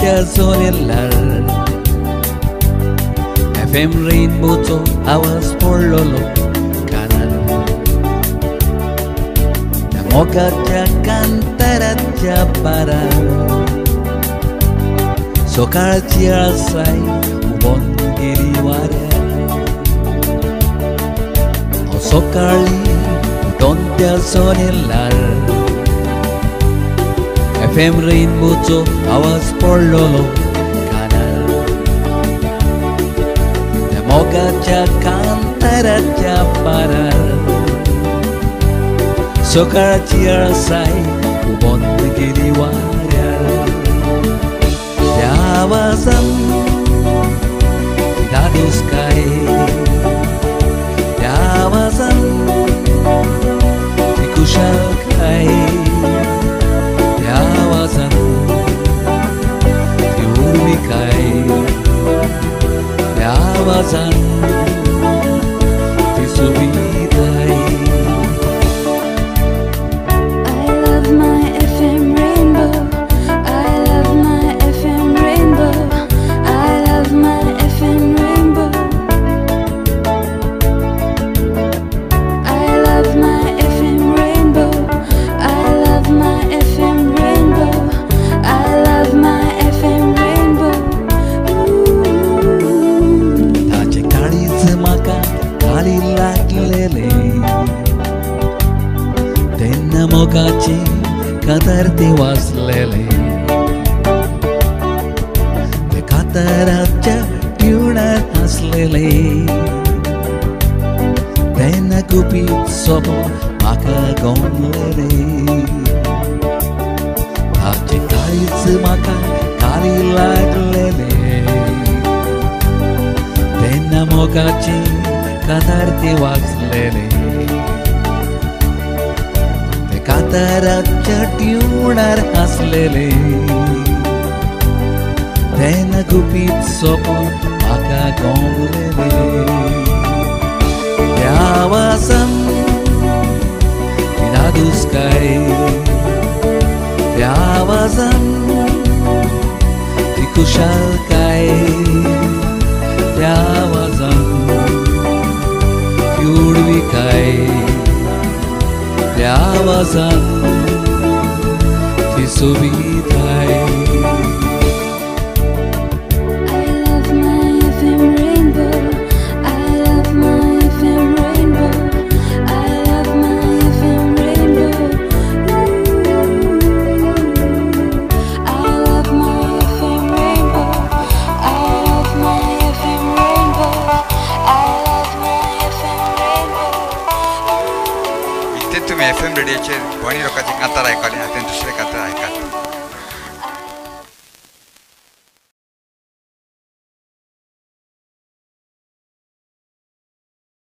त्या सोनेलार F M रेनबोचो आवाज पडलेलो कानार त्या मोगाच्या कांताराच्या पारार सकाळची आळसाय उबोन गेली वाऱ्यार हांव सकाळीं उठोन त्या सोनेलार एफ एम रेनबोचो आवाज पडलेलो कानार त्या मोगाच्या कांताराच्या पारार सकाळची आळसाय उबोन गेली वाऱ्यार त्या आवाजान धादोसकाय त्या आवाजान ती खुशालकाय त्या आवाजान ती उर्मिकाय त्या आवाजान ती सुविधाय. I love my FM rainbow. I love my FM rainbow. I love my FM rainbow. I love my FM rainbow. I love my FM rainbow. I love my FM rainbow. ताचें काळीज म्हाका काळी लागलेलें तेन्ना मोगाचें कांतार तें वाचलेलें त्या कांताराच्या ट्युनार आसलेलें तेन्ना गुपीत सोबो म्हाका गोंदलेलें ताचें काळीज म्हाका काळी लागलेलें तेन्ना मोगाचें कांतार तें वाचलेलें त्या कांताराच्या ट्युनार आसलेलें तेन्ना गुपीत सोबो म्हाका गोंदलेलें त्या आवाजान ती धादोसकाय त्या आवाजान ती खुशालकाय त्या आवाजान ती उडविकाय त्या आवाजान ती सुविधाय. I love my FM rainbow. I love my FM rainbow. I love my FM rainbow. I love my FM rainbow. I love my FM rainbow. I love my FM rainbow. इतलें तुमी एफ एम रेडियोचेर भणी लोकांचे कांतार आयकलें, आतां दुसरे कांतार आयकात.